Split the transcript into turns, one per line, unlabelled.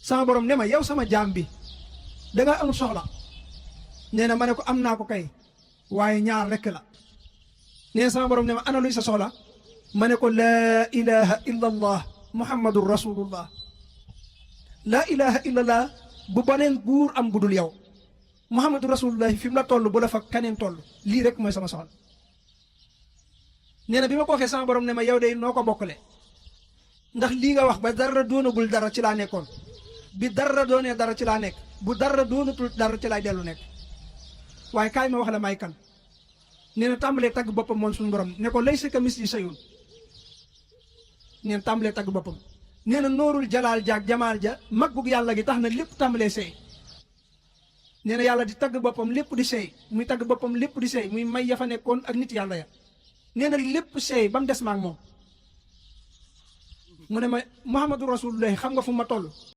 sama borom ne ma yow sama jaam bi da nga am soxla nee na ma ne ko am naa ko kay waaye ñaar rekk la nee na sama borom ne ma ana luy sa soxla ma ne ko laa ilaha illa allah muhammadun rasulullah laa ilaha illa allah bu baneen buur am budul yow muhammadu rasulullah fi mu la toll bu la fa kaneen toll lii rek mooy sama soxla nee na bi ma ko waxee sama borom ne ma yow de noo ko bokkale ndax lii nga wax ba dara doonagul dara ci laa nekkoon bi dara doonee dara ci laa nekk bu dara doonatul dara ci laay dellu nekk waaye kaay ma wax la may kan nee na tàmbalee tagg boppam moom suñu borom ne ko laysa kamislihi shay'un nee na tàmbalee tagg boppam nee na nóorul jalaal jaag jamaal ja maggug yàlla gi tax na lépp tàmbalee seey nee na yàlla di tagg boppam lépp di seey muy tagg boppam lépp di seey muy may ya fa nekkoon ak nit yàlla ya nee na lépp seey ba mu des maag moom mu ne ma muhammadu rasulullah xam nga fu ma toll